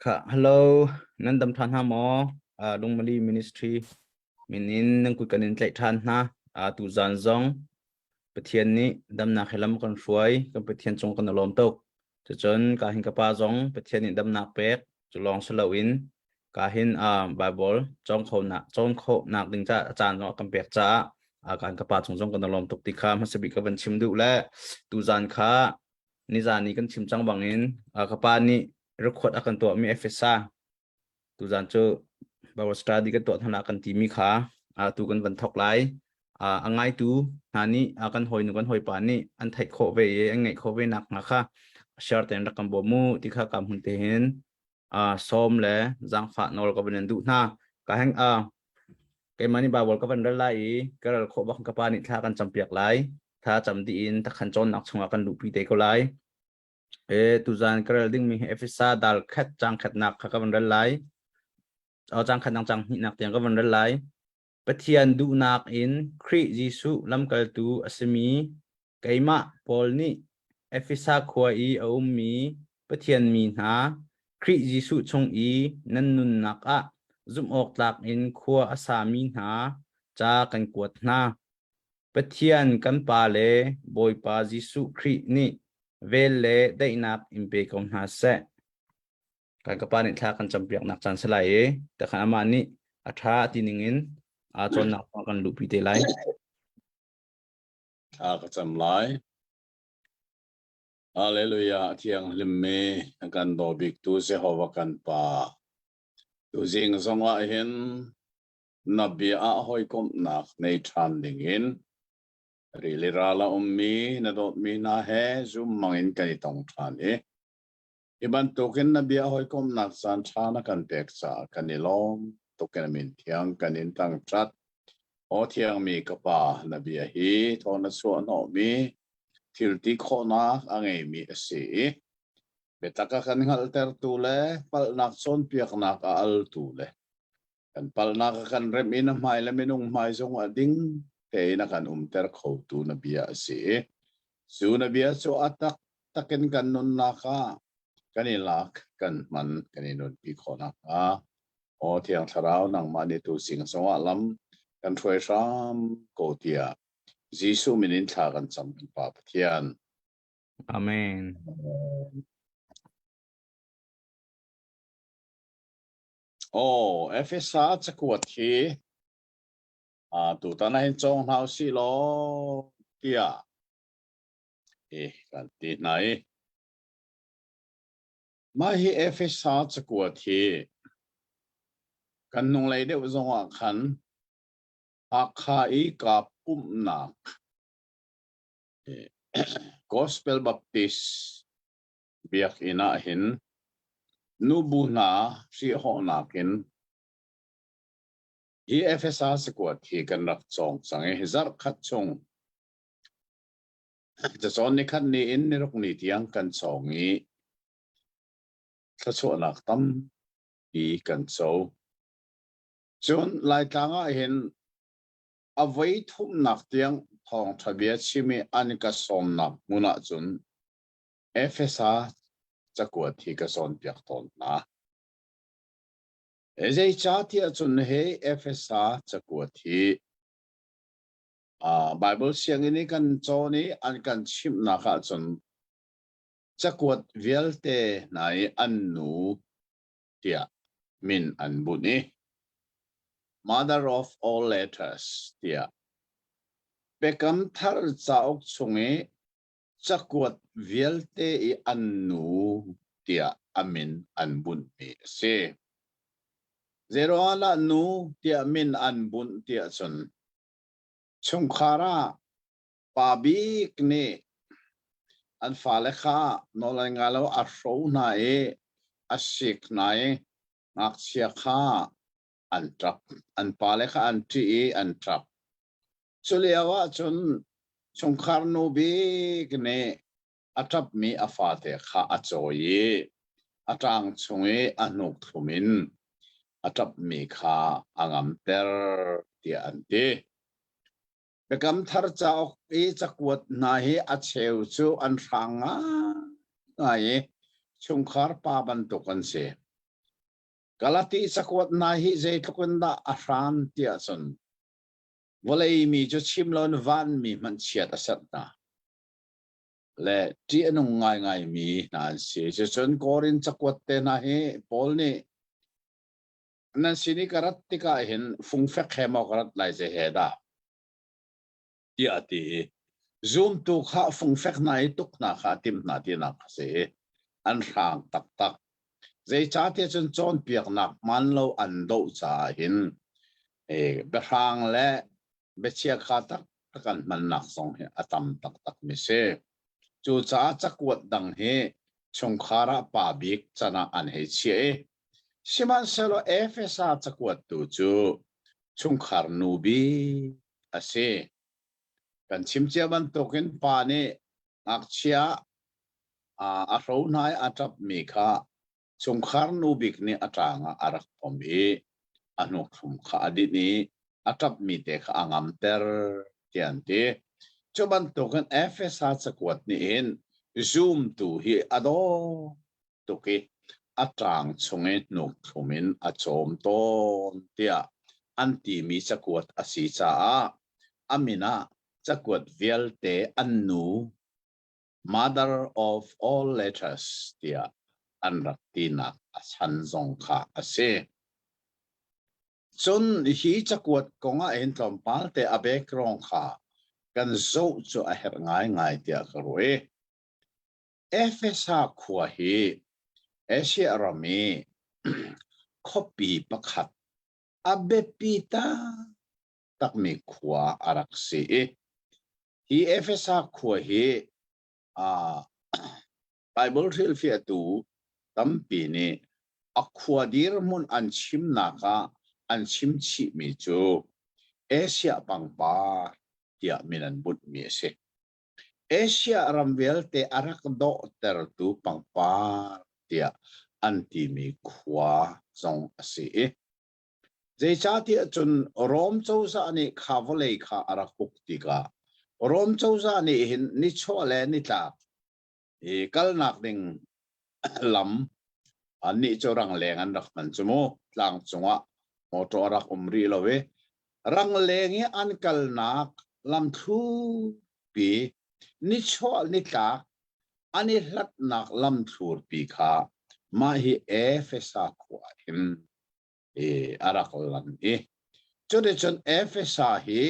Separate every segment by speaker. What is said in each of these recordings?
Speaker 1: Kha hello nan dam ṭhan hna maw? Uh, Lungmali Ministry min in nan kut kan in tlaih ṭhan hna. Uh, tuzan zong Pathian nih damnak he lam kan hruai, kan Pathian cung kan i lawm tuk. Cucun ka hin ka pa zong Pathian nih damnak pek, cu lawng si loin ka hin uh, Bible cawng kho nak cawn khawh nak ding ca caan zong a kan pek caah uh, kan ka pa cung zong kan i lawm tuk ti kha hmasa bik ka van chim duh le tuzan kha nizan i kan chim cang bangin uh, ka pa nih record a kan tuahmi Efesa tuzan cu Bible study kan tuah hna kan timi kha tu kan van thok lai. A ngaitu hna nih kan hawinu kan hawipa nih an theih khawh ve i an ngeih khawh ve nak hnga kha share ten rak kan bawm mu ti kha kam hun te hin sawm le zaangfah nawl ka van in duh hna. Ka heng keimah nih Bible ka van rel lai i ka rel khawh bak ka pa nih thla kan campiak lai. Thla cam dih in takhan cawnnak chungah kan luhpi te ko lai. E tuzan ka rel dingmi hi Efesa dal khat cang khatnak kha ka van rel lai. O cang khatnak cang hnihnak tiang ka van rel lai. Pathian duhnak in Khrih Jesuh lamkaltu a simi keimah Paul nih Efesa khua i a ummi Pathian mi hna Khrih Jesuh chung i nan nunnak ah zumhawktlak in khua a sami hna ca kan kuat hna. Pathian kan Pa le Bawipa Jesuh Khrih nih vel le daihnak in pe ko hna seh. Kan ka pa nih thla kan campiaknak caan si lai i takhan amah nih a ṭha ti ningin aa cawnnak kan luhpi te lai.
Speaker 2: Thla ka cam lai. Hallelujah thianghlim mi kan daw biktu Jehovah kan Pa. Tuzing zongah hin na bia ah hawikomhnak nei ṭhan dingin rili ral a ummi na dawtmi hna he zummang in kan i tong ṭhan i hi bantukin na bia hawikomhnak caan ṭha na kan pek caah kan i lawm tukin a min thiang kan in thangṭhat. Aw thiangmi ka Pa, na bia hi thaw na chuah hnawhmi thil ti khawhnak a ngeimi a si i biatak a kan hngalhtertu le palhnak cawnpiaknak a altu le Kan palhnak a kan remh i na hmai le minung hmai zongah ding tein a kan umter khotu na bia a si i cu na bia cu a taktak in kan nunnak ah kan i lak, kan hman, kan i nunpi khawh nakhnga Aw Thiang Thlarau nangmah nih tu sing zongah lam kan hruai hram ko tiah Jesuh min in thla kan cam kan Pa Pathian.
Speaker 1: Amen.
Speaker 2: Aw, Efesa cakuat hi tutan ah hin cawng hna usih law tiah hi kan ti hna i mah hi Efesa cakuat hi kan hnunglei deuh zongah khan Hakha i kaa pumhnak Gospel Baptist Biakinn ah hin nubu hna hrihhawhnak in hi Efesa cakuat hi kan rak cawng cang i zarh khat chung cacawn nikhat ni in niruk ni tiang kan cawng i thluachuahnak tampi kan co. Cun Laitlang ah hin a voi thumnak tiang thawngṭha bia chim i an ka sawmnak hmun ah cun Efesa cakuat hi ka cawnpiak tawn hna. Zeicahtiah cun hi Efesa cakuat hi Bible sianginn i kan cawn i an kan chimhnak ahcun cakuat vialte hna i an nu tiah min an bunh i Mother of all letters tiah Biakam Thar cauk chung i cakuat vialte i an nu tiah a min an bunhmi a si. Zeiruangah nu tiah min an bunh tiah cun chungkhar ah pa bik nih an fale kha nawl an ngai lo a hro hna i a sik hna i ngakchia kha an ṭap an pale kha an ṭih i an ṭap Culio ahcun chungkhar nu bik nih a ṭapmi a fate kha a cawi i a ṭang chung i a hnuk thlum in a ṭapmi kha a ngamter tiah an ti. Biakam Thar cauk i cakuat hna hi a cheu cu an hrang ngaingai i chungkhar pa bantuk an si. Galati cakuat hna hi zeitluk in dah a hran tiah cun vawlei mi cu chim loin vanmi hmanh chiat a serh hna le ṭih a nung ngaingaimi hna an si. Cucun Korin cakuat te hna hi Paul nih nan sin i ka rat tikah hin fungfek he maw ka rat lai zei he dah tiah a ti i zumtu kha fungfek hna i tuk hna kha a timh hna tinak a si i an hrang taktak. Zeicahtiah cun cawnpiaknak hmaan lo an doh caah hin biahrang le biachiakha taktak an hmannak zong hi a tam taktak mi si. Cucaah cakuat dang hi chungkhar ah pa bik can ah an hei chiah i sihmanhsehlaw Efesa cakuat tu cu chungkhar nu bik a si. Kan chim cia bantukin pa nih ngakchia a hro hna i a ṭapmi kha chungkhar nu bik nih a ṭang ah a rak pom i a hnukthlum kha a dinh i a ṭapmi te kha a ngamter tiah an ti. Cu bantukin Efesa cakuat nih hin zumtu hi a daw tuk i a ṭang chung i hnukthlum in a cawm tawn tiah an timi cakuat a si caah a min ah cakuat vialte an nu Mother of all letters tiah an rak tinak a chan zong kha a si. Cun hi cakuat kong ah hin tlawmpal te a background kha kan zoh cu a herh ngaingai tiah ka ruah i Efesa khua hi Asia ram i khuapi pakhat a biapi taktakmi khua a rak si i hi Efesa khua hi Baibal hrilhfiahtu tampi nih a khua dirhmun an chimnak ah an chim chihmi cu Asia pangpar tiah min an bunhmi a si. Asia ram vialte a rak dawhtertu pangpar tiah an timi khua zong a si i Zeicahtiah cun Rom cozah nih kha vawlei kha a rak uk tikah Rom cozah nih hin nichuah le nitlak i kalnak ding lam annih cu rangleng an rak hman cu mu tlang cungah motor a rak um rih lo i rangleng i an kalnak lamthlupi nichuah nitlak an i hlatnak lamthlurpi kha mah hi Efesa khua hin i a rak lan i cuticun Efesa hi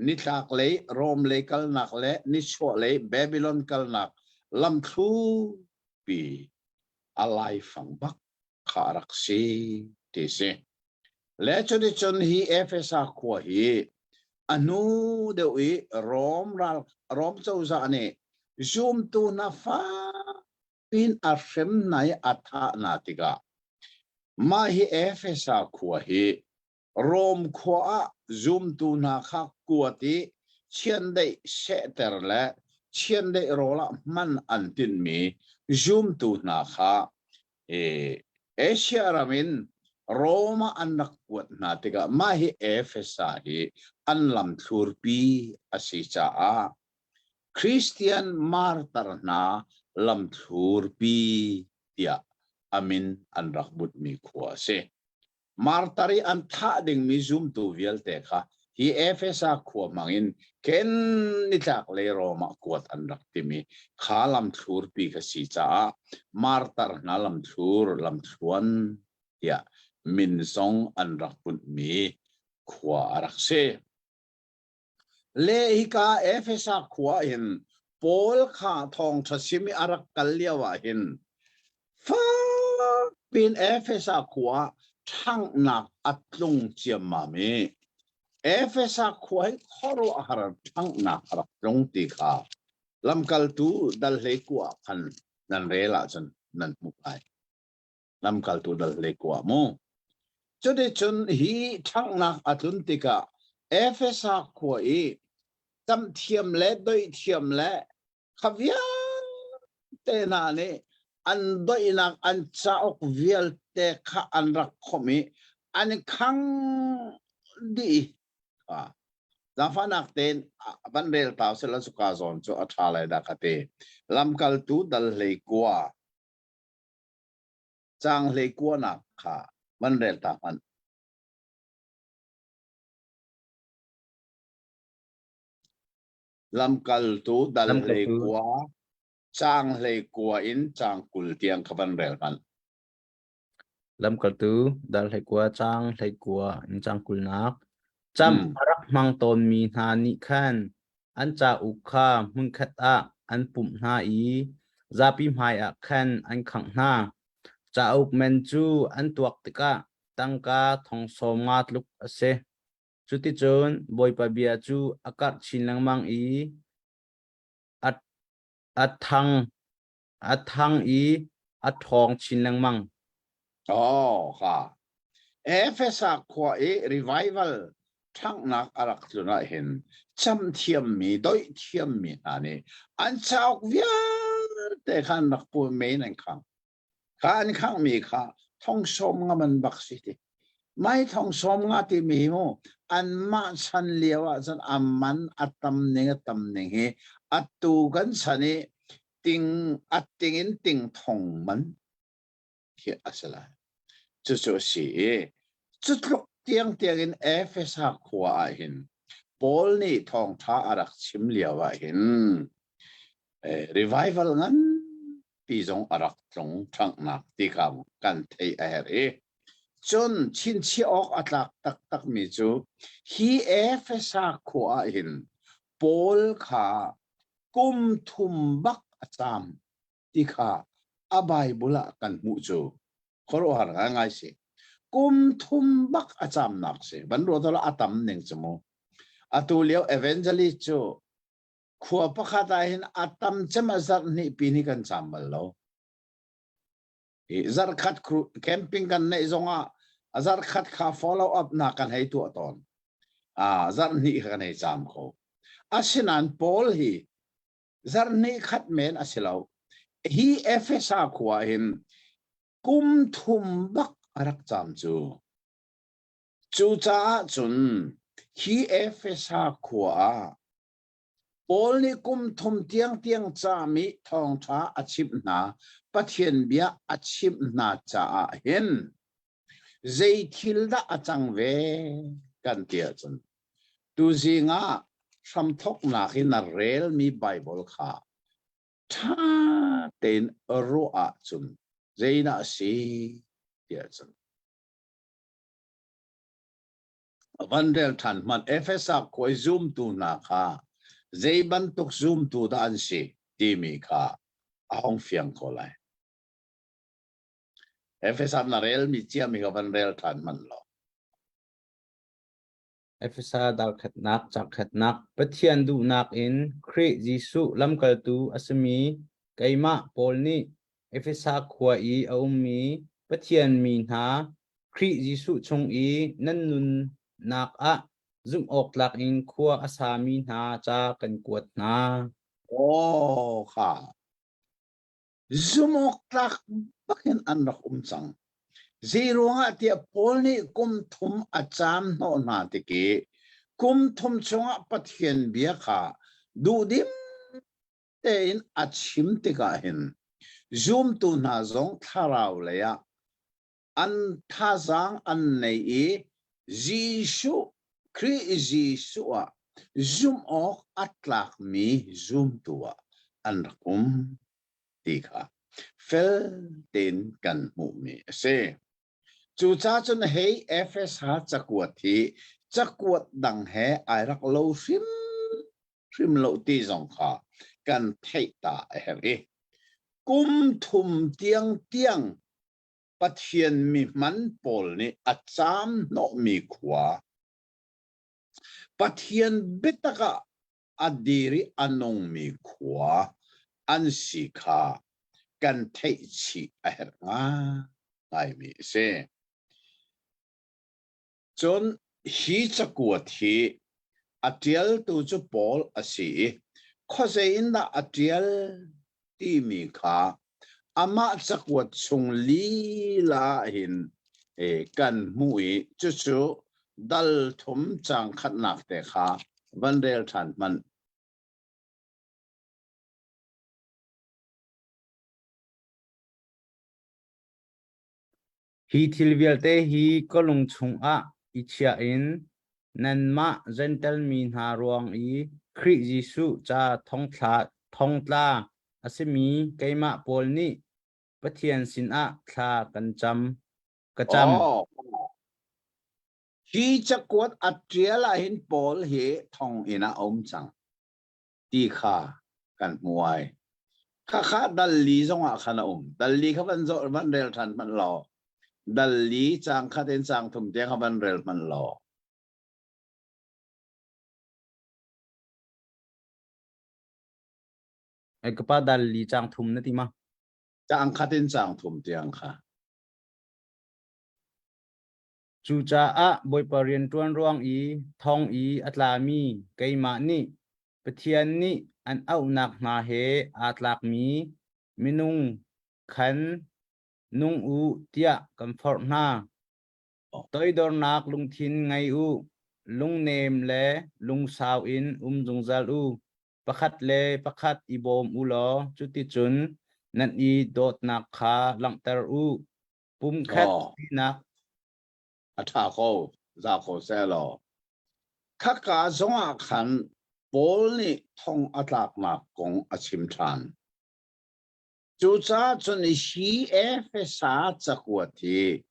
Speaker 2: nitlak lei Rom lei kalnak le nichuah lei Babylon kalnak lamthlupi a laifang bak kha a rak si ti si. Le cuticun hi Efesa khua hi a hnu deuh i Rom ral Rom cozah nih zumtu hna fak in a hrem hna i a thah hna tikah mah hi Efesa khua hi Rom khua ah zumtu hna kha kuat i chiandeih sehter le chiandeih rawl ah hman an tinhmi zumtu hna kha Asia ram in Rom ah an rak kuat hna tikah mah hi Efesa hi an lamthlurpi a si caah Christian martar hna lamthlurpi tiah a min an rak bunhmi khua a si. Martar i an thah dingmi zumtu vialte kha hi Efesa khua hmangin ken nitlak lei Rom ah kuat an rak timi kha lamthlurpi kha si caah martar hna lamthlur lamthluan tiah min zong an rak bunhmi khua a rak si. Le hika Efesa khua hin Paul kha thawngṭha sim i a rak kal lio ah hin fakpiin Efesa khua ṭhanghnak a tlung ciammam i Efesa khua hi khuaruahhar ṭhanghnak a rak tlung ti kha lamkaltu dal 19 ah khan nan rel ahcun nan hmuh lai. Lamkaltu dal 19 mu. Cuticun hi ṭhanghnak a tlun tikah Efesa khua i camhthiam le doihthiam le kha vialte hna nih an doihnak an cauk vialte kha an rak khawmh i an khang dih. Zaangfahnak tein van rel ta usih law cuka zawn cu a ṭha lai dah ka ti. Lamkaltu dal 19 caang 19 nak kha. Van rel ta hmanh. Lamkaltu dal hlei kua caang hlei kua in caang 20 tiang kha van rel hmanh.
Speaker 1: Lamkaltu dal hlei kua caang hlei kua in caang kulnak. Cam a rak hmang tawnmi hna nih khan an cauk kha hmunkhat ah an pumh hna i zapi hmaiah khan an khangh hna. Cauk men cu an tuak tikah tangka thong sawm nga tluk a si. Cuticun Bawipa bia cu a karh chin lengmang i a, a thang a thang i a ṭhawng chin lengmang.
Speaker 2: Oh, kha. Efesa khua i revival ṭhanghnak a rak tlun ah hin cam thiammi, doih thiammi hna nih an cauk vialte kha an rak pu men an khang. Kha an khanghmi kha thong sawm nga man bak si ti. Mai thong sawm nga timi hi mu anmah chan lio ah cun a man a tam ning a tam ning hi atu kan chan i ting a ting in ting thong man khi a si lai. Cucu a si i cu tluk tiangtiang in Efesa khua ah hin Paul nih thawngṭha a rak chim lio ah hin revival nganpi zong a rak tlung ṭhanghnak ti kha kan theih a herh i cun chinchiah awk a tlak taktakmi cu hi Efesa khua ah hin Paul kha kum thum bak a caam ti kha a Bible ah kan hmuh cu khuaruahhar ngaingai si. Kum thum bak a caamnak si. Van ruat a tam ning cu mu. Atu lio evangelist cu khua pakhat ah hin a tam cem a zarh hnih pin hi kan caam bal lo. Hi zarh khat camping kan neih zongah a zarh khat kha follow up na kan hei tuah tawn. A zarh hnih kha kan hei caam kho. Asinain Paul hi zarh hnih khat men a si lo. Hi Efesa khua hin kum thum bak a rak caam cu. Cucaah cun hi Efesa khua ah Paul nih kum thum tiangtiang cami thawngṭha a chimh hna, Pathian bia a chimh hna caah hin zei thil dah a cang ve kan ti ahcun tuzing ah hramthawknak in a relmi Baibal kha ṭha tein ruah ahcun zeidah a si ti ahcun Van rel ṭhan hmanh Efesa khua i zumtu hna kha zei bantuk zumtu dah an si timi kha a hung fiang ko lai. Efesa na relmi ciami kha van rel ṭhan hmanh law.
Speaker 1: Efesa dal khatnak cak khatnak Pathian duhnak in Khrih Jesuh lamkaltu a simi keimah Paul nih Efesa khua i a ummi Pathian mi hna Khrih Jesuh chung i nan nunnak ah zumhawktlak in khua a sami hna ca kan kuat hna.
Speaker 2: Aw kha zumhawktlak bakin an rak um cang. Zei ruangah tiah Paul nih kum thum a caam hnawh hna tik i kum thum chungah Pathian bia kha duhdim tein a chim tikah hin zumtu hna zong thlarau lei ah an thazaang an nei i Jesuh Khrih Jesuh ah zumh awk a tlakmi zumtu ah an rak um ti kha fel tein kan hmuhmi a si. Cucaah cun hei Efesa cakuat hi cakuat dang he ai rak lo hrim hrim lo ti zong kha kan theih ta a herh i kum thum tiang tiang Pathian mihman pawl nih a caam hnawhmi khua Pathian biatak ah a dir i a nungmi khua an si kha kan theih chih a herh ngaingaimi a si. Cun hi cakuat hi a ṭialtu cu Paul a si i khuazei in dah a ṭial timi kha amah cakuat chung lila ah hin kan hmuh i cucu dal thum caang khatnak te kha van rel ṭhan hmanh.
Speaker 1: Hi thil vialte hi ka lung chungah i chiah in nanmah Jentail mi hna ruang i Khrih Jesuh ca thongtla a simi keimah Paul nih Pathian sinah thla kan cam. Ka cam.
Speaker 2: Oh. Hi cakuat a ṭial ahhin Paul hi thonginn ah a um cang ti kha kan hmu ai. Khakha dal li zongah khan a um. Dal li kha van zoh van rel ṭhan hmanh law. Dal li caang khat in caang thum tiang kha van rel hmanh law.
Speaker 1: Ai ka pa dal li caang thum na ti ma?
Speaker 2: Caang khat in caang thum tiang kha.
Speaker 1: Cucaah Bawipa rianṭuan ruang i thong i a tlami keimah nih Pathian nih an auhnak hna he aa tlakmi minung khan nung u tiah kan forh hna. Toidornak lungthin ngei u, lungnem le lungsau in um zungzal u. Pakhat le pakhat i bawm u law cuticun nan i dawtnak kha langhter u. Pumkhat sinak
Speaker 2: a ṭha ko, za ko seh law. Khaka zongah khan Paul nih thong a tlaknak kong a chim ṭhan. Cucaah cun hi Efesa cakuat hi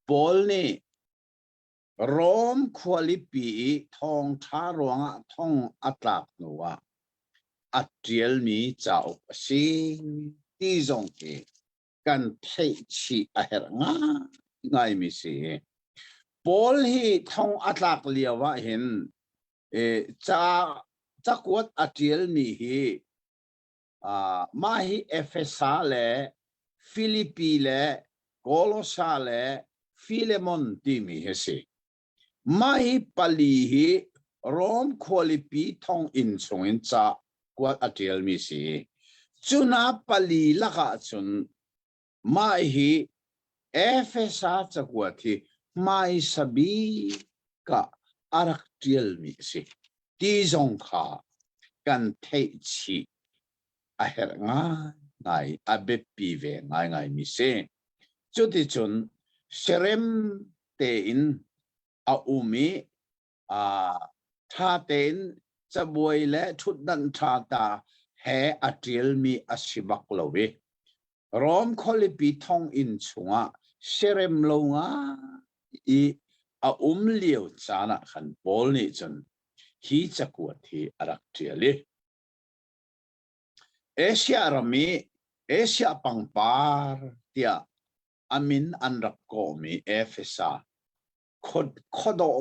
Speaker 2: Paul nih Rom khualipi i thawngṭha ruangah thong a tlak hnuah a ṭialmi cauk a si ti zong hi kan theih chih a herh ngaingaimi si. Paul hi thong a tlak lio ah hin ca cakuat a ṭialmi hi mah hi Efesa le Filipi le Kolosa le Filemon timi hi si. Mah hi pali hi Rom khualipi thonginn chungin ca kuat a ṭialmi si. Cu hna pali lakah cun mah hi Efesa cakuat hi hmaisa bik ah a rak ṭialmi a si ti zong kha kan theih chih a herh ngaingai, a biapi ve ngaingaimi si. Cuticun serem tein a um i ṭha tein cabuai le ṭhutdan ṭha ta he a ṭialmi a si bak lo i Rom khualipi thonginn chungah serem lo ngai i a um lio caan ah khan Paul nih cun hi cakuat hi a rak ṭial i Asia ram i Asia pangpar tiah a min an rak kawhmi Efesa khuadawh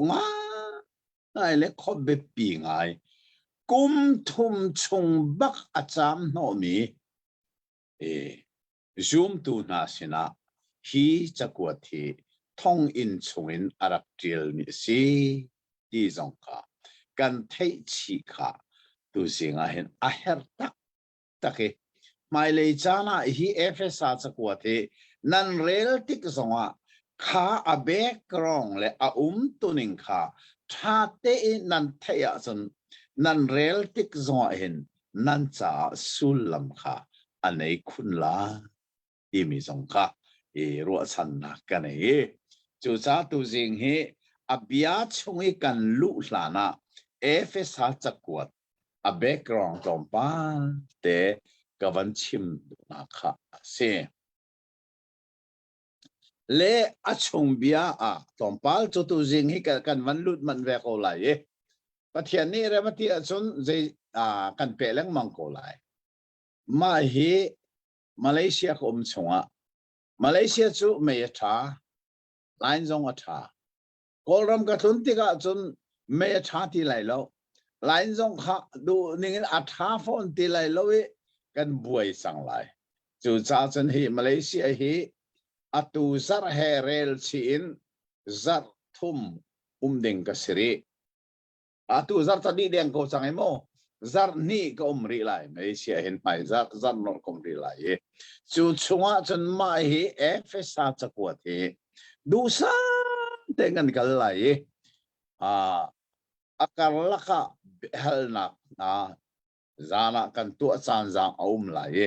Speaker 2: ngai le khua biapi ngai kum thum chung bak a caam hnawhmi zumtu hna sinah hi cakuat hi thonginn chungin a rak ṭialmi a si ti zong kha kan theih chih kha tuzing ah hin a herh taktak i hmailei caan ah hi Efesa cakuat hi nan rel tik zongah kha a background le a umtuning kha ṭha tein nan theih ahcun nan rel tik zongah hin nan caah sullam kha a nei khun lai timi zong kha i ruahchannak ka nei i cucaah tuzing hi a bia chung i kan luh hlan ah Efesa cakuat a background tlawmpal te ka van chim duhnak kha a si. Le a chung bia ah tlawmpal cu tuzing hi kan van lut manh ve ko lai i Pathian nih rem a ti ahcun zei kan peh lengmang ko lai. Mah hi Malaysia ka um chungah Malaysia cu mei a ṭha, line zong a ṭha. Kawlram ka tlun tikah cun mei a ṭha ti lai lo. Line zong kha duh ning in a ṭha fawn ti lai lo i kan buai cang lai. Cucaah cun hi Malaysia hi atu zarh he rel chih in zarh thum um ding ka si rih. Atu zarh ta dih deng ko cang i mu. Zarh hnih ka um rih lai. Malaysia hin hmai zarh zarh nolh ka um rih lai i cu chungah cun mah hi Efesa cakuat hi duhsah tein kan kal lai i a karlak ah biahalnak hna zan ah kan tuah caan zaang a um lai i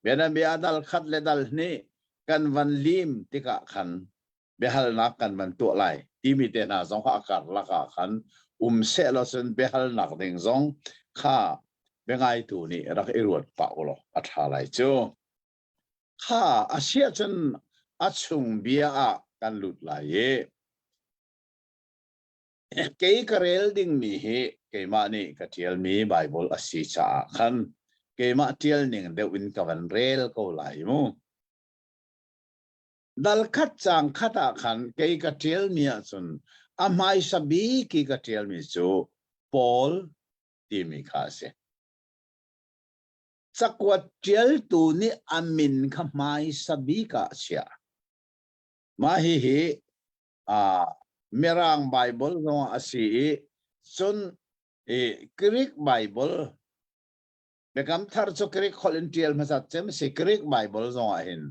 Speaker 2: bianabia dal khat le dal hnih kan van lim tikah khan. Biahalnak kan van tuah lai timi te hna zong kha a karlak ah khan um seh law cun biahalnak ding zong kha biangaitu nih rak i ruat pah u law a ṭha lai cu. Kha a si ahcun a chung bia ah kan lut lai i kei ka rel dingmi hi keimah nih ka ṭialmi Baibal a si caah khan keimah ṭial ning deuh in ka van rel ko lai mu. Dal khat caang khat ah khan kei ka ṭialmi ahcun a hmaisa bik i ka ṭialmi cu Paul timi kha a si. Cakuat ṭialtu nih a min kha hmaisa bik ah a chiah. Mah hihi uh, Mirang Baibal zongah a si i cun i Greek Bible Biakam Thar cu Greek holh in ṭial hmasat cem si Greek Bible zongah hin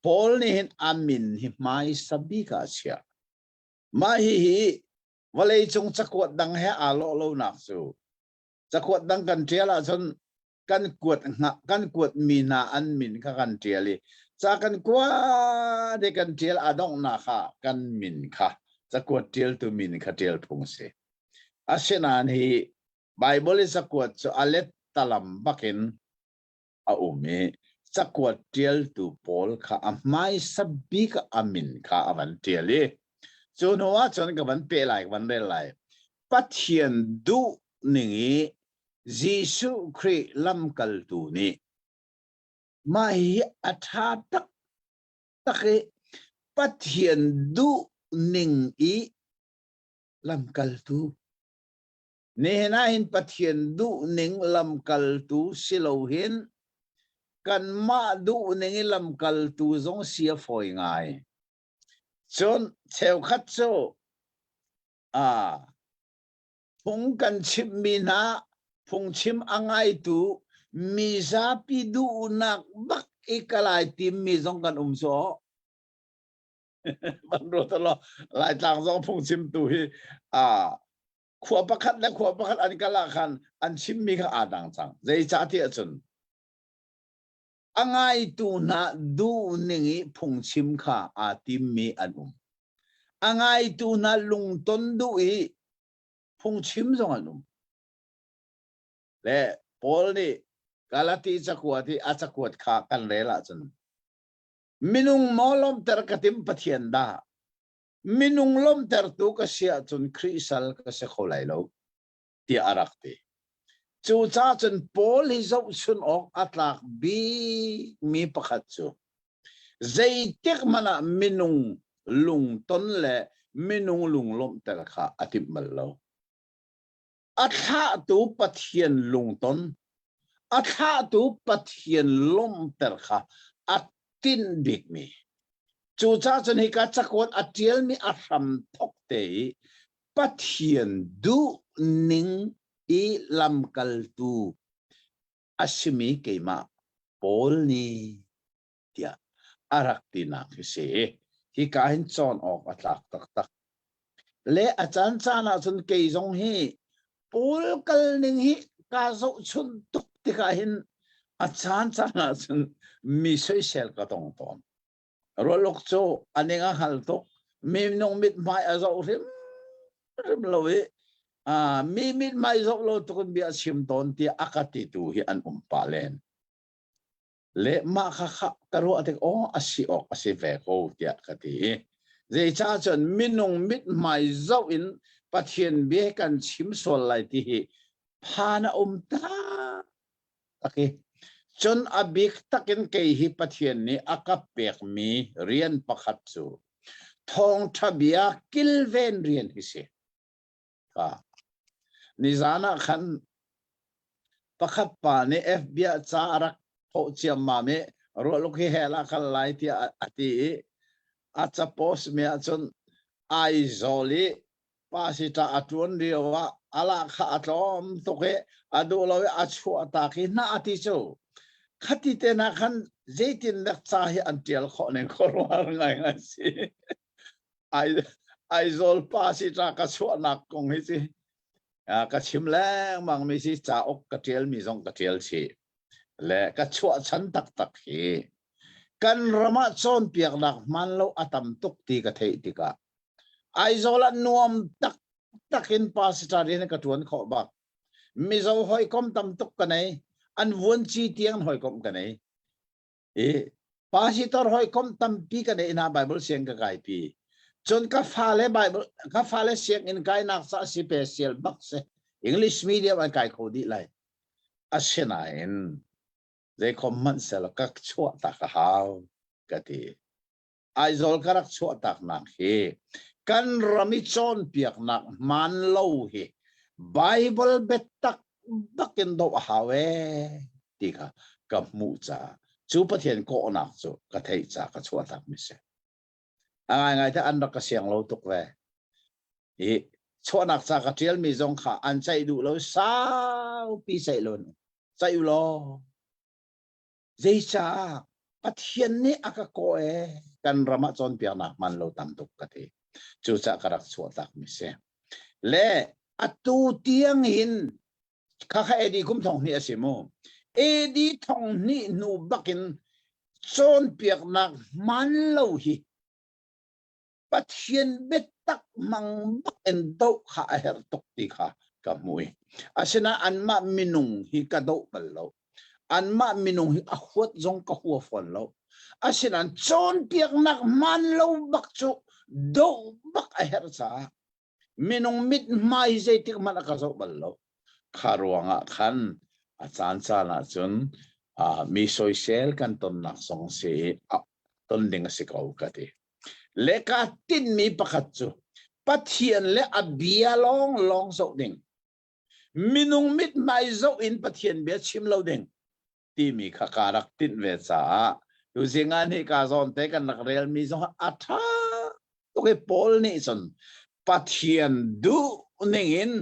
Speaker 2: Paul nih hin a min hi hmaisa bik ah a chiah. Mah hihi vawleicung cakuat dang he aa lawh lonak cu cakuat dang kan ṭial ahcun kan kuat kan kuat mi hna an min kha kan ṭial i ca kan kuat i kan ṭial a donghnak ah kan min kha cakuat ṭialtu min kha ṭial phung a si. Asinain hi Baibal i cakuat cu a let talam bakin a um i cakuat ṭialtu pawl kha a hmaisa bik a min kha a van ṭial i cu hnu ah cun ka van peh lai ka van rel lai. Pathian duh ning i Jesuh Khrih lamkaltu nih mah hi a ṭha taktak i Pathian duh ning i lamkaltu Nihin ah hin Pathian duhning lamkaltu si lo hin kanmah duhning i lamkaltu zong si a fawi ngai. Cun cheukhat cu ah phung kan chimhmi hna phungchim a ngaitu mizapi duhnak bak i kalai timmi zong kan um cu. Ban ruat law Laitlang zong phungchimtu hi ah khua pakhat le khua pakhat an kal ah khan an chimmi kha aa dang cang. Zeicahtiah cun a ngaitu hna duhning i phungchim kha aa timmi an um. A ngaitu hna lungton duh i phungchim zong an um. Le Paul nih Galati cakuat i a cakuat kha kan rel ahcun minung maw lawmhter ka tim Pathian dah minung lawmhtertu ka si ahcun Khrih sal ka si kho lai lo tiah a rak ti. Cucaah cun Paul hi zohchun awk a tlak bikmi pakhat cu zeitik hmanh ah minung lungton le minung lunglawmhter kha a timh bal lo. A thlahtu Pathian lungton, a thlahtu Pathian lawmhter kha a tinh bikmi. Cucaah cun hika cakuat a ṭialmi a hram thok te i Pathian duh ning i lamkaltu a simi keimah Paul nih tiah a rak tinak hi si. Hika hin cawn awk a tlak taktak. Le a caan caan ahcun kei zong hi Paul kal ning hi kaa zohchunh tuk tikah hin a caan caan ahcun mi soisel ka tong tawn. Rualuk cu a ning a hngal tuk. Minung mithmai a zoh hrimhrim lo i mi mithmai zoh lo tuk in bia a chim tawn tiah a ka titu hi an um pah len. Le mah kha kha ka ruah tik aw a si awk a si ve ko tiah ka ti. Zeicah cun minung mithmai zoh in Pathian bia kan chim sual lai ti hi phan a um tak i cun a bik takin kei hi Pathian nih a ka pekmi rian pakhat cu thawngṭha bia kilven rian hi si. Ka nizan ah khan pakhat pa nih FB ah ca a rak thawh ciammam i ruahluk hi hell ah kal lai tiah a ti i a ca post mi ahcun Aizawl i pasita a ṭuan lio ah a lahkhah a tlawm tuk i a duh lo i a chuah tak hi hna a ti cu khati te hna khan zeitin dek ca hi an ṭial khawh ning khuaruahhar ngaingai si. Aizawl pasita ka chuahnak kong hi ci ka chim lengmang mi si cauk ka ṭial mi zong ka ṭial chih le ka chuah chan taktak hi.
Speaker 3: Kan ram ah cawnpiaknak hmaan lo a tam tuk ti ka theih tikah Aizawl ah nuam taktak in pastor rian ka ṭuan khawh bak. Mizo hawikom tam tuk ka nei. An vuanci tiang hawikom ka nei. I pastor hawikom tampi ka nei hna Bible siang ka kaipi. Cun ka fale Bible ka fale sianginn kainak ca special bak si. English medium an kai kho dih lai. Asinain zeikhom hmanh sel ka chuah tak a hau ka ti. Aizawl ka rak chuah taknak hi kan ram i cawnpiaknak hmaan lo hi Bible biatak bakin doh a hau ee ti kha ka hmuh caah cu Pathian kawhnak cu ka theih caah ka chuah takmi si. A ngaingai te an rak ka siang lo tuk ve. I chuahnak ca ka ṭialmi zong kha an ceih duh lo saupi ceih lo ceih u law Zeicah Pathian nih a ka kawh ee kan ram ah cawnpiaknak hman lo tam tuk ka ti. Cucaah ka rak chuahtakmi si. Le atu tiang hin khakha AD kum thong hnih a si mu. AD thong hnih hnu bakin cawnpiaknak hman lo hi Pathian biatak hmang bak in doh kha a herh tuk ti kha ka hmu i asinain anmah minung hi ka doh bal lo. Anmah minung hi a huat zong ka hua fawn lo. Asinain cawnpiaknak hmaan lo bak cu doh bak a herh caah minung mithmai hi zeitik hmanh a ka zoh bal lo. Kha ruangah khan a caan caan ahcun uh, mi soisel kan tonnak zong si i ton ding a si ko ka ti. Le kaa tinhmi pakhat cu Pathian le a bia lawnglawng zoh ding. Minung mithmai zoh in Pathian bia chim lo ding timi kha kaa rak tinh ve caah tuzing ah nih ka zawn te kan rak relmi zong a ṭha tuk i Paul nih cun Pathian duh ning in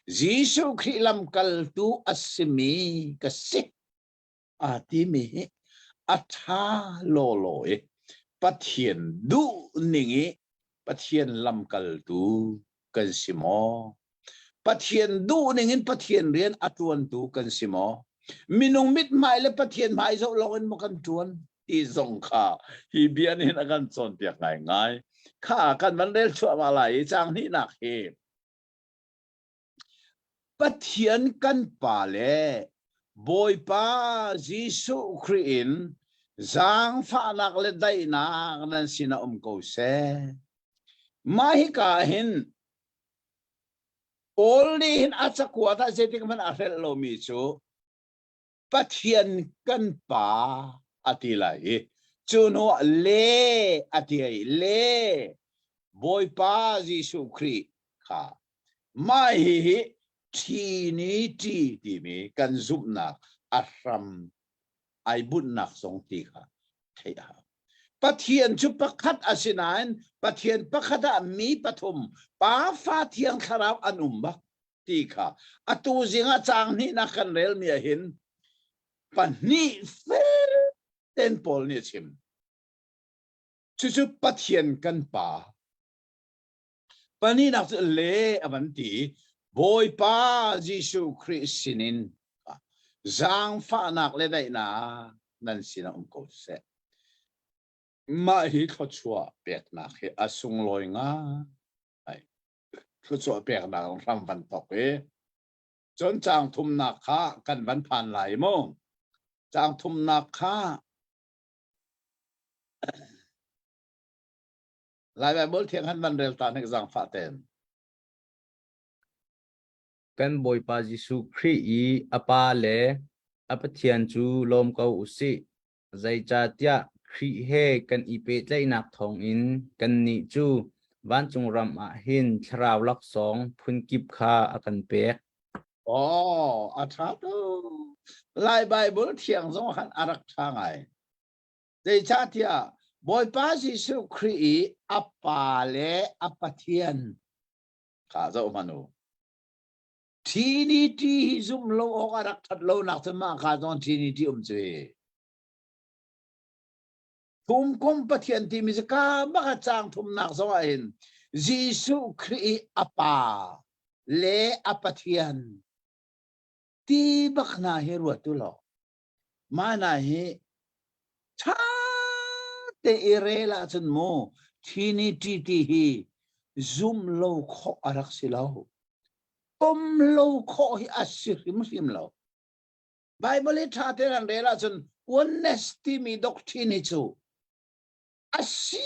Speaker 3: Jesuh Khrih lamkaltu a simi ka si. Aa timi hi a ṭha lawlaw i Pathian duh ning i Pathian lamkaltu kan si maw? Pathian duh ning in Pathian rian a ṭuantu kan si maw? Minung mithmai le Pathian hmai zoh lawng in maw kan ṭuan ti zong kha hi bia nih hin a kan cawnpiak ngaingai. Kha kan van rel chuahmah lai i caang hnihnak hi Pathian kan Pa le Bawipa Jesuh Khrih in zaangfahnak le daihnak nan sinah um ko seh. Mah hika hin Paul nih hin a cakuat ah zeitik hmanh a hrelh lomi cu Pathian kan Pa a ti lai i cu hnuah le a ti i le Bawipa Jesuh Khrih kha mah hihi Trinity timi kan zumhnak a hram ai bunhnak zong ti kha theih a hau. Pathian cu pakhat a si nain Pathian pakhat ah mi pathum Pa Fa Thiang Thlarau an um bak ti kha atu zing ah caang hnihnak kan relmi ah hin pahnih fel ten Paul nih a chim. Cucu Pathian kan Pa Pahnihnak cu le a van ti Bawipa Jesuh Khrih sinin zaangfahnak le daihnak nan sinah um ko seh. Mah hi thluachuah peknak hi a sunglawi ngai. Thluachuah peknak hram van thok i cun caang thumnak kha kan van phan lai mu. Caang thumnak kha Lai Baibal thiang han van rel ta hnek zaangfah ten.
Speaker 1: Kan Bawipa Jesuh Khrih i a Pa le a Pathian cu lawm ko u sih. Zeicahtiah Khrih he kan i pehtlaihnak thawngin kannih cu vancung ram ah hin thlarau laksawng phunkip kha a kan pek.
Speaker 3: Oh, a ṭha tuk. Lai Baibal thiang zong khan a rak ṭha ngai. Zeicahtiah Bawipa Jesuh Khrih i a Pa le a Pathian kha zoh hmanh u. Trinity hi zumh lo awk a rak ṭhat lonak cu mah kha zong Trinity um cu hi. Thumkum Pathian timi cu ka bak a caang thumnak zong ah hin Jesuh Khrih i a Pa le a Pathian ti bak hna hi ruat u law. Mah hna hi ṭha te i rel ahcun mu Trinity ti hi zum lo khawh a rak si lo. Pom lo khawh hi a si hrimhrim lo. Bible i ṭha tein an rel ahcun oneness timi doctrine hi cu a si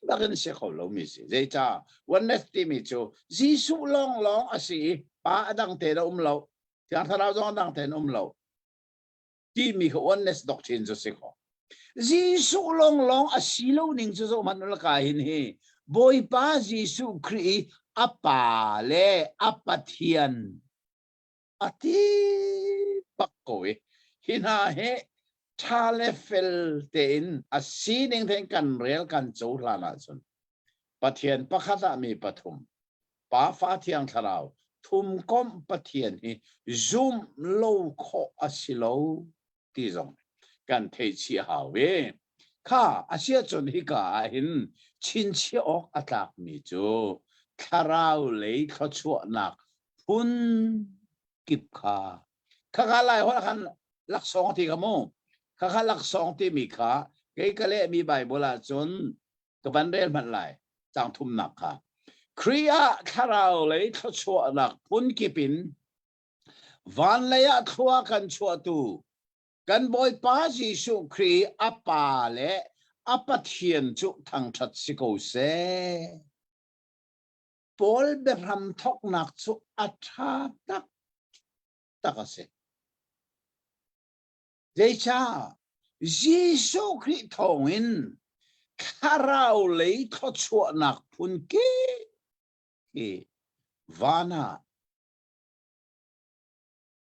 Speaker 3: bakin si kho lomi si. Zeicah oneness timi cu Jesuh lawnglawng a si i Pa a dang tein a um lo, Thiang Thlarau zong a dang tein a um lo timi kha oneness doctrine cu si kho. Jesuh lawnglawng a si lo ning cu zoh hmanh u ka hin hi Bawipa Jesuh Khrih i a Pa le a Pathian a ti bak ko i hi hna hi ṭha le fel tein a sining tein kan rel kan cohlan ahcun Pathian pakhat ah mi pathum Pa Fa Thiang Thlarau thumkomh Pathian hi zumh lo khawh a si lo ti zong kan theih chih hau i kha a si ahcun hika ah hin chinchiah awk a tlakmi cu thlarau lei thluachuahnak phun kip kha khakha lai holh khan laksawng ti kha mu khakha laksawng timi kha kei ka lehmi Bible ah cun ka van rel hmanh lai cang thumnak kha Khrih ah thlarau lei thluachuahnak phun kip in van lei ah thlua kan chuahtu kan Bawipa Jesuh Khrih a Pa le a Pathian cu thangṭhat si ko seh. Paul biahram thawknak cu a ṭha taktak a si. Zeicah? Jesuh Khrih thawngin thlarau lei thluachuahnak phun kip hi van ah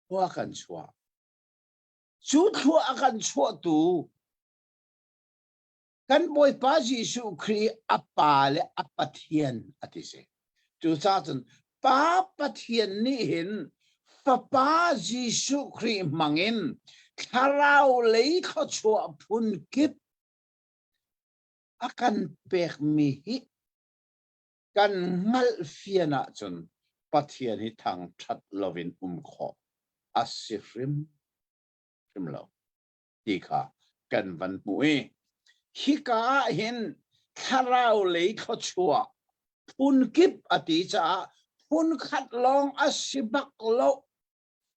Speaker 3: khua kan chuah. Cu thlua a kan chuahtu kan Bawipa Jesuh Khrih a Pa le a Pathian a ti si. Cucaah cun Pa Pathian nih hin Fapa Jesuh Khrih hmangin thlarau lei thluachuah phun kip a kan pekmi hi kan hngalh fian ahcun Pathian hi thangṭhat loin um khawh a si hrim hrim lo. ti kha kan van hmuh i hika ah hin thlarau lei thluachuah phun kip a ti caah phun khat lawng a si bak lo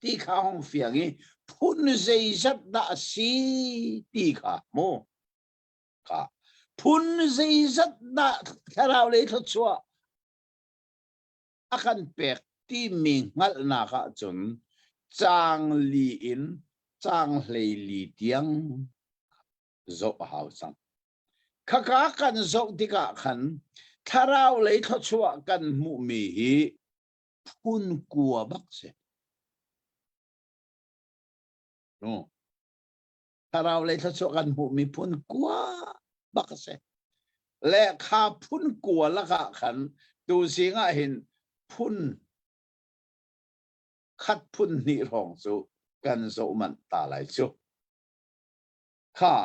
Speaker 3: ti kha hong fiang i phun zeizat dah a si ti kha mu kha phun zeizat dah thlarau lei thluachuah a kan pek timi hngalhnak ahcun caang li in caang 14 tiang zoh a hau cang. Khaka kan zoh tikah khan thlarau lei thluachuah kan hmuhmi hi phun kua bak si. No. Thlarau lei thluachuah kan hmuhmi phun kua bak a si. Le kha phun kua lakah khan tuzing ah hin phun khat phun hnih hrawng cu kan zoh manh ta lai cu. Kha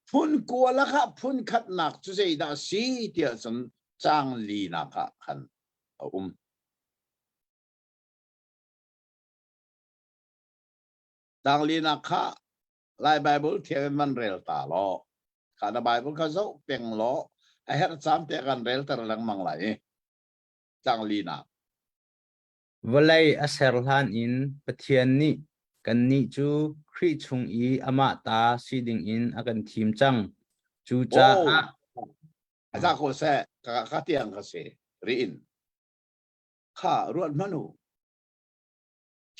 Speaker 3: phun kua lakah phun khatnak cu zeidah si tiah cun caang linak ah khan a um. Tanglinak kha Lai Bible thiang in van rel ta law, kha na Bible kha zoh peng law, a herh caan te kan relter lengmang lai i. Tanglinak.
Speaker 1: Vawlei a ser hlan in Pathian nih kannih cu Khrih chung i amah ta si dingin a kan thim cang. Cucaah
Speaker 3: Oh, a za ko seh, ka ka tiang ka si riin. Kha ruat hmanh u.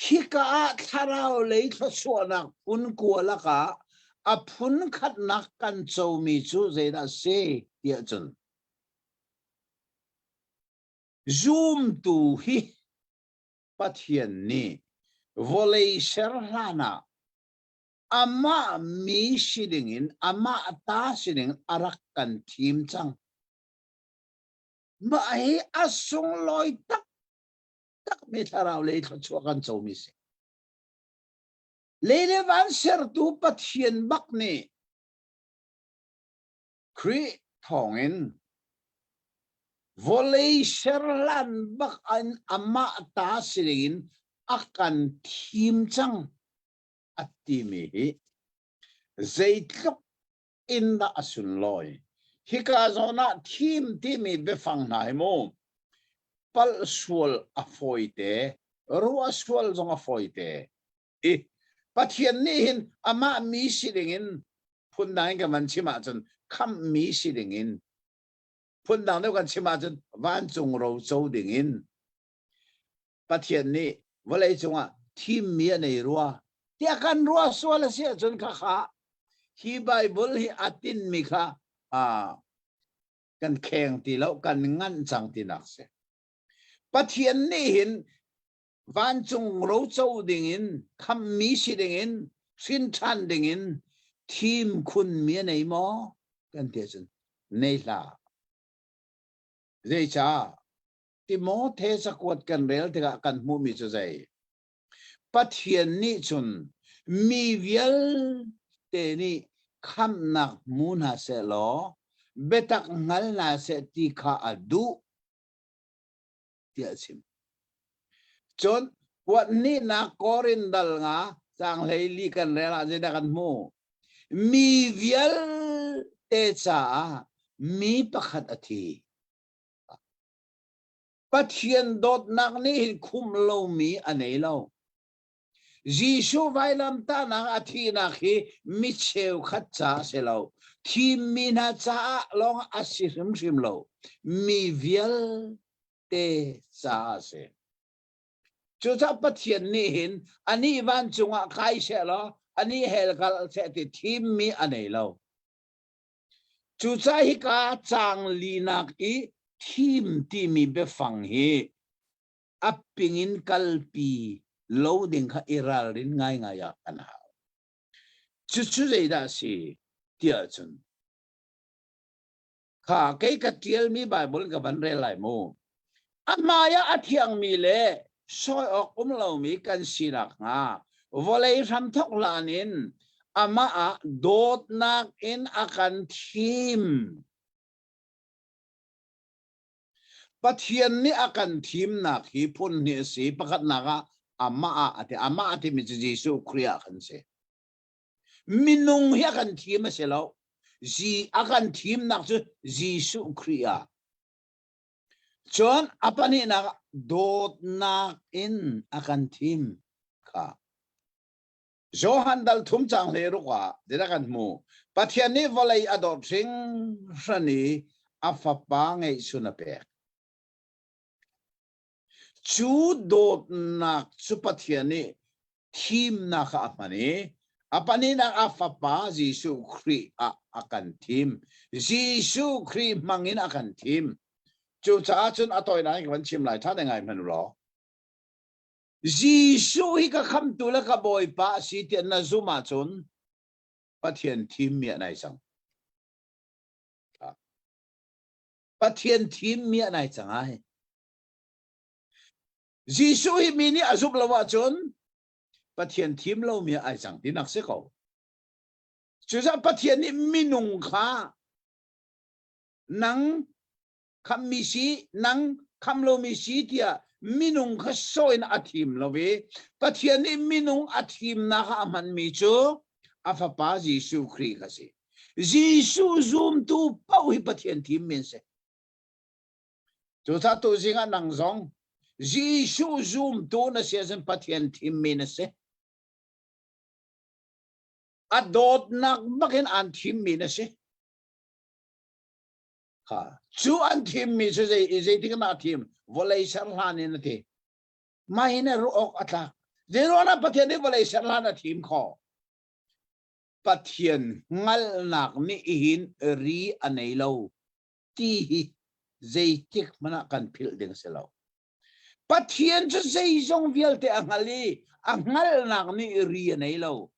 Speaker 3: Hika ah thlarau lei thluachuahnak phun kua lakah a phun khatnak kan comi cu zeidah a si tiah cun zumtu hi Pathian nih vawlei ser hlan ah amah mi si dingin amah ta si ding a rak kan thim cang. Mah hi a sunglawi tak takmi thlarau lei thluachuah kan comi si. Lei le van sertu Pathian bak nih Khrih thawngin vawlei serhlan bak in amah ta si dingin a kan thim cang a timi hi zeitluk in dah a sunlawi. Hika zawn ah thim timi biafang hna hi mu palh sual a fawite, ruah sual zong a fawite. I Pathian nih hin amah mi si ding in phundang in kan van chim ahcun khamhmi si ding in phundang deuh kan chim ahcun vancung ro co ding in Pathian nih vawlei cungah thimmi a nei rua tiah kan ruah sual a si ahcun khakha hi Bible hi a tinmi kha kan kheng ti lo kan nganh cang tinak si. Pathian nih hin vancung roco dingin khammi si dingin hrin ṭhan dingin thim khunmi a nei maw kan ti ahcun nei hlah. Zeicah? Timote cakuat kan rel tikah kan hmuhmi cu zei? Pathian nih cun mi vialte nih khamhnak hmu hna seh law biatak hngal hna seh ti kha a duh tiah a chim. Cun kuat hnihnak Korin dal nga caang 14 kan rel ah zeidah kan hmuh? Mi vialte caah mi pakhat a thi. Pathian dawtnak nih hin khumh lomi a nei lo. Jesuh vailamtahnak a thihnak hi mi cheukhat ca a si lo. Thimmi hna caah lawng a si hrimhrim lo. Mi vialte caah a si. Cucaah Pathian nih hin anih vancung ah kai seh law anih hell kal seh ti thimmi a nei lo. Cucaah hika caang linak i thim timi biafang hi a ping in kalpi lo ding kha i ralrin ngaingai ah kan hau. Cucu zeidah a si tiah cun kha kei ka ṭialmi Baibal ka van rel lai mu. A hmai ah a thiangmi le sawi awk um lomi kan si nakhnga vawlei hramthawk hlan in amah ah dawtnak in a kan thim. Pathian nih a kan thimnak hi phun hnih a si. Pakhatnak ah amah ah a ti. Amah a timi cu Jesuh Khrih ah khan si. Minung hi a kan thim a si lo. A kan thimnak cu Jesuh Khrih ah. Cun a pahnihnak ah dawtnak in a kan thim kha. Johan dal thum cang hle ruk ah zeidah kan hmu? Pathian nih vawlei a dawt hringhran i a fapa ngeihchun a pek. Cu dawtnak cu Pathian nih thimnak ah a hman i a pahnihnak a fapa Jesuh Khrih ah a kan thim. Jesuh Khrih hmang in a kan thim. Cucaah cun a tawinak in ka van chim lai ṭha te ngai hmanh u law. Jesuh hi ka khamtu le ka Bawipa a si tiah na zumh ahcun Pathian thimmi ah nai cang. Pathian thimmi ah nai cang ai. Jesuh hi mi nih a zumh lo ahcun Pathian thim lomi ah ai cang tinak si ko. Cucaah Pathian nih minung kha nang khammi si nang kham lomi si tiah minung kha sawh in a thim lo i Pathian nih minung a thimnak ah a hmanmi cu a fapa Jesuh Khrih kha si. Jesuh zumtu paoh hi Pathian thimmi an si. Cucaah tuzing ah nang zong Jesuh zumtu na si ahcun Pathian thimmi na si. A dawtnak bakin aan thimmi na si. Ha, cu an thimmi cu zei zeitik ah thim vawlei ser hlan in a ti. Mah hin ruah awk a tlak. Zeiruangah Pathian nih vawlei ser hlan a thim khawh? Pathian hngalhnak nih hin ri a nei lo. Ti hi zeitik hmanh ah kan philh ding si lo. Pathian cu zeizong vialte a hngal i a hngalhnak nih ri a nei lo.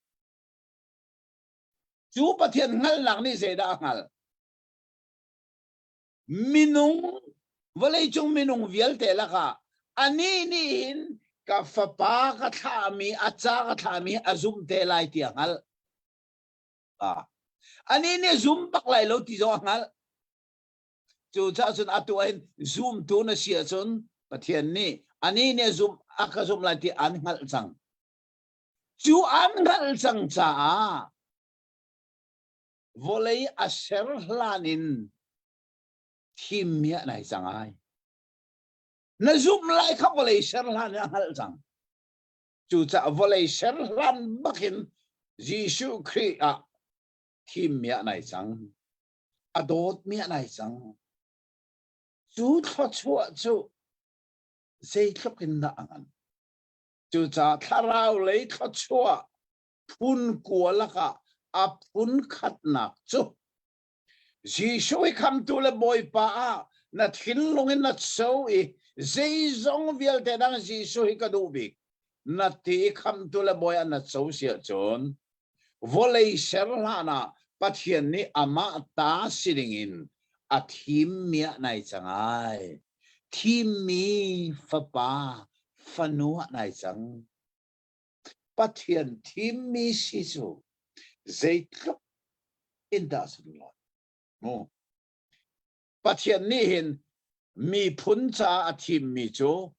Speaker 3: Cu Pathian hngalhnak nih zeidah a hngalh? Minung, vawleicung minung vialte lakah anih nih hin ka fapa ka thlahmi, a ca ka thlahmi a zumh te lai ti a hngalh. Ah. Anih nih zum bak lai lo ti zong a hngalh. Cucaah cun atu ah hin zumtu na si ahcun Pathian nih anih nih zum a ka zumh lai ti an hngalh cang. Cu an hngalh cang caah. Vawlei a ser hlan in thimmi ah nai cang ai. Na zumh lai kha vawlei ser hlan in a hngalh cang. Cucaah vawlei ser hlan bakin Jesuh Khrih ah thimmi ah nai cang. A dawtmi ah nai cang. Cu thluachuah cu zeitluk in dah a ngan. Cucaah thlarau lei thluachuah phun kua lakah a phun khatnak cu Jesuh i khamtu le Bawipa ah na thinlung in na co i zeizong vialte dang Jesuh hi ka duh bik na ti i khamtu le Bawi ah na co si ahcun vawlei ser hlan ah Pathian nih amah ta si dingin a thimmi ah nai cang ai. Thimmi fapa fanu ah nai cang. Pathian thimmi si cu zeitluk in dah sunlawi mu. Pathian nih hin miphun caah a thimmi cu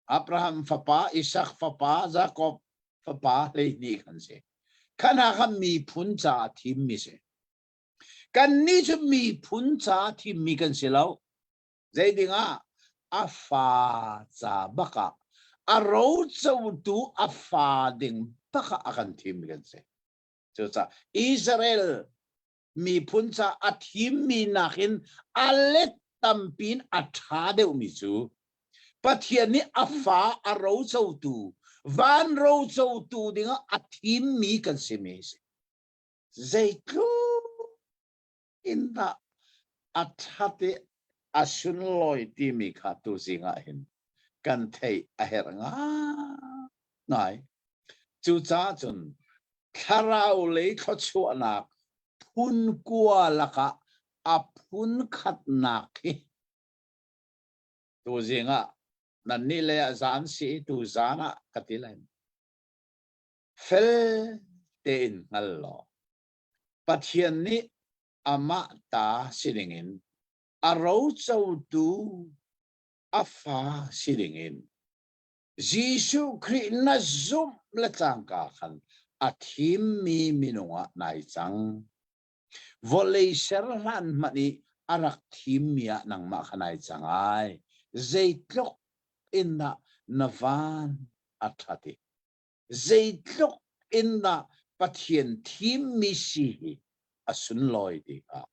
Speaker 3: Abraham fapa, Isak fapa, Jakob fapa 12 kan si. Kha hna kha miphun caah thimmi si. Kannih cu miphun caah thimmi kan si lo. Zeiding ah a fa ca bak ah a rocotu a fa ding bak ah a kan thimmi kan si. Cucaah Israel miphun ca a thimmi nakin a let tampi in a ṭha deuhmi cu Pathian nih a fa a rocotu van rocotu dingah a thimmi kan simi a si. Zeitluk in dah a ṭhat i a sunlawi timi kha tuzing ah hin kan theih a herh ngai. Cucaah cun thlarau lei thluachuahnak phun kua lakah a phun khatnak hi tuzing ah nannih lei ah zan si i tuzan ah ka ti lai. Fel tein hngal law Pathian nih amah ta si dingin a rocotu a fa si dingin Jesuh Khrih na zumh le cangka khan a thimmi minung ah nai cang. Vawlei ser hlan hmanh i a rak thimmi ah nangmah kha nai cang ai. Zeitluk in dah na van a ṭhat i zeitluk in dah Pathian thimmi si hi a sunlawi ti kha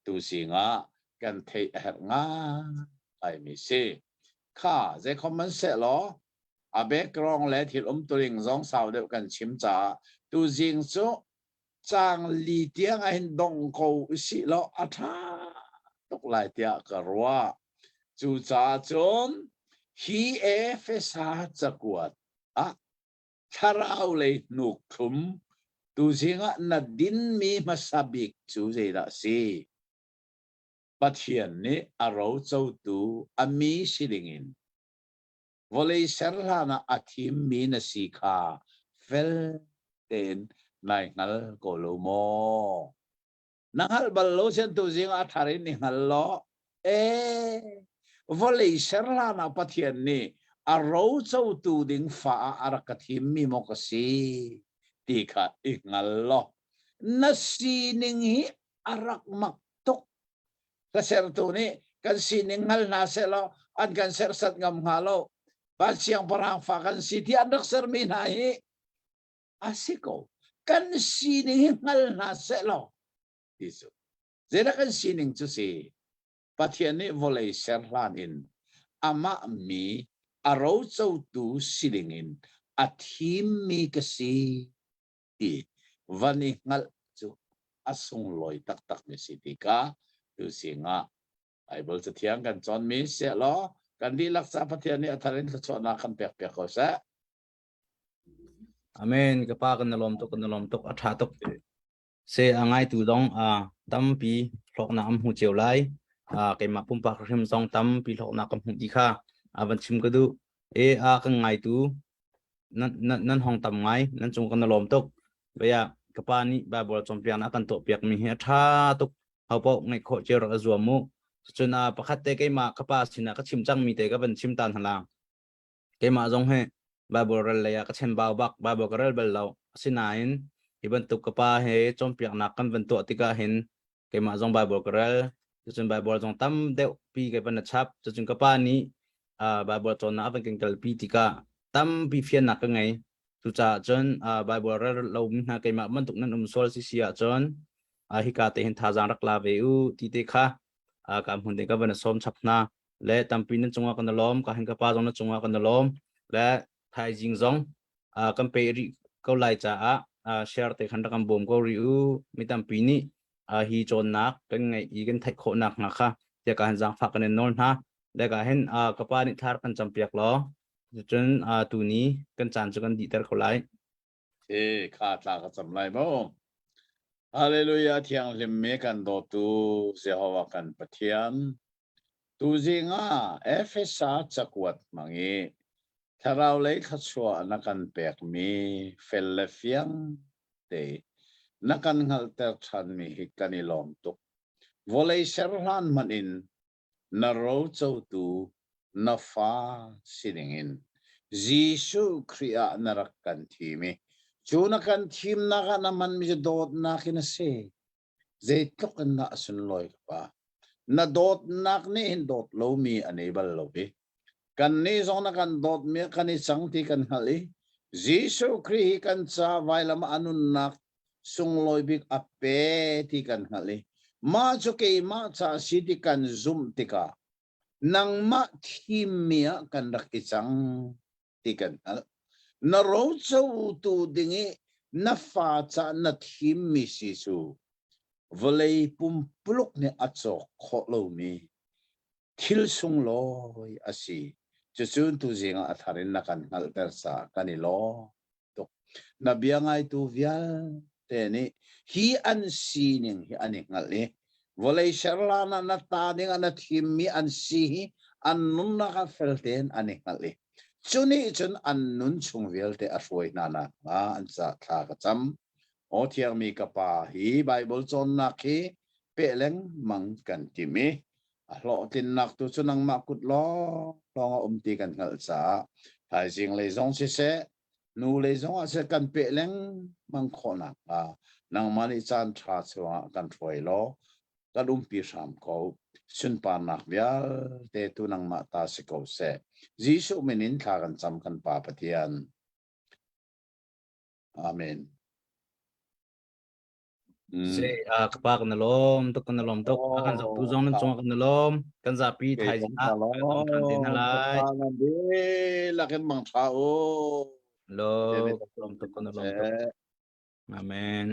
Speaker 3: tuzing ah kan theih a herh ngaimi si. Kha zeikhom man seh law a background le thil umtuning zong sau deuh kan chim caah tuzing cu caang li tiang ah hin dong ko usih law a ṭha tuk lai tiah ka ruah. Cucaah cun hi Efesa cakuat ah thlarau lei hnuk thlum tuzing ah na dinmi hmasa bik cu zeidah si? Pathian nih a rocotu a mi si dingin vawlei ser hlan ah a thimmi na si kha fel tein nai hngal ko lo maw? Na hngalh bal lo sian tuzing ah a thar in i hngal law ee vawlei ser hlan ah Pathian nih a rocotu ding fa ah a rak ka thimmi maw ka si ti kha i hngal law na sining hi a rak mak tuk ka sertu nih kan sining hngal hna seh law an kan serhsat ngam hnga lo van siangpahrang fa kan si ti an rak sermi hna hi a si ko kan sining hi hngal hna seh law ti cu zeidah kan sining cu si Pathian nih vawlei ser hlan in amah mi a rocotu si dingin a thimmi ka si ti van i hngalh cu a sunglawi taktak mi si ti ka tu singah Bible cathiang kan cawnmi seh law kan dihlak ca Pathian nih a thar in thluachuahnak kan pek piak ko seh.
Speaker 1: Amen. Ka pa kan na lawm tuk kan na lawm tuk a ṭha tuk. Se a ngaitu zong tampi hlawknak an hmu cio lai. Keimah pumpak hrim zong tampi hlawknak ka hmuh ti kha van chim ka duh. E a kan ngaitu nan nan hong tam ngai nan cung kan na lawm tuk. Baya ka pa nih Bible cawnpiaknak a kan tuahpiak mi hi a ṭha tuk. Ho paoh ngaih khawh cio rak i zuam mu. Cun pakhat te keimah ka pa sinah ka chim cangmi te ka van chim ta hna la. Keimah zong hi Bible rel lei ah ka chembau bak, Bible ka rel bal lo. Asinain Hi bantuk ka pa he cawnpiaknak kan van tuah tikah hin keimah zong Bible ka rel. Cucun Bible zong tam deuh pi ka van chap. Cucun ka pa nih uh, Bible cawnnak a van kan kalpi tikah tampi fiannak ka ngei. Cucaah cun uh, Bible rel lo mi hna keimah bantuk nan um sual si si ahcun uh, hika te hin thazaang rak la ve u ti te kha uh, ka hmun te ka van sawm chap hna. Le tampi nan cungah kan lawm ka hin ka pa zong na cungah kan lawm le thaizing zong uh, kan pe rih ko lai caah uh, share te khan rak kan bawm ko rih u mi tampi nih uh, hi cawnnak kan ngeih i kan theih khawhnak hnga kha tiah ka han zaangfah kan in nawl hna le ka hin uh, ka pa nih thlar kan campiak law cun uh, tuni kan caan cu kan dihter ko lai
Speaker 2: He kha tla ka cam lai mo Hallelujah thianghlim mi kan dawtu Jehovah kan Pathian Tuzing ah Efesa cakuat hmang i thlarau lei thluachuah na kan pekmi fel le fiang te na kan hngalhter ṭhanmi hi kan i lawm tuk. Vawlei ser hlan hmanh in na rocotu na fa si dingin Jesuh Khrih ah na rak kan thim i cu na kan thimnak ah na hmanmi cu dawtnak in a si. Zeitluk in dah a sunlawi ka pa. Na dawtnak nih hin dawt lomi a nei bal lo i kannih zong na kan dawtmi ah kan i cang ti kan hngalh i Jesuh Khrih hi kan ca vailam ah a nunnak sunglawi bik a pe ti kan hngalh i mah cu keimah ca a si ti kan zumh tikah nangmah thimmi ah kan rak i cang. ti kan hngalh. Na rocotu ding i na fa ca na thimmi si cu vawlei pumpuluk nih a cawk khawh lomi thil sunglawi a si. Cucun tuzing ah a thar in na kan hngalhter caah kan i lawm tuk. Na bia ngaitu vialte nih hi an sining hi an i hngalh i vawlei serlan ah na ta ding ah na thimmi an si hi an nunnak ah fel tein an i hngalh i cu nih cun an nun chung vialte a hruai hna nakhnga an ca thla ka cam. Aw thiangmi ka pa hi Baibal cawnnak hi peh lengmang kan tim i a hlawhtlinnak tu cu nangmah kut lawng lawng a um ti kan hngalh caah thaizing lei zong siseh nu lei zong ah siseh kan peh lengmang khawh nakhnga nangmah nih caan ṭha chungah kan hruai law kan umpi hram ko sunparnak vialte tu nangmah ta si ko seh Jesuh min in thla kan cam kan Pa Pathian Amen.
Speaker 1: Se ka pa kan lawm tuk kan lawm tuk a kan zohtu zong nan cungah kan lawm kan zapi thaizing ah kan than te hna lai
Speaker 2: lakin mang tha u
Speaker 1: lo lawm tuk kan lawm tuk amen.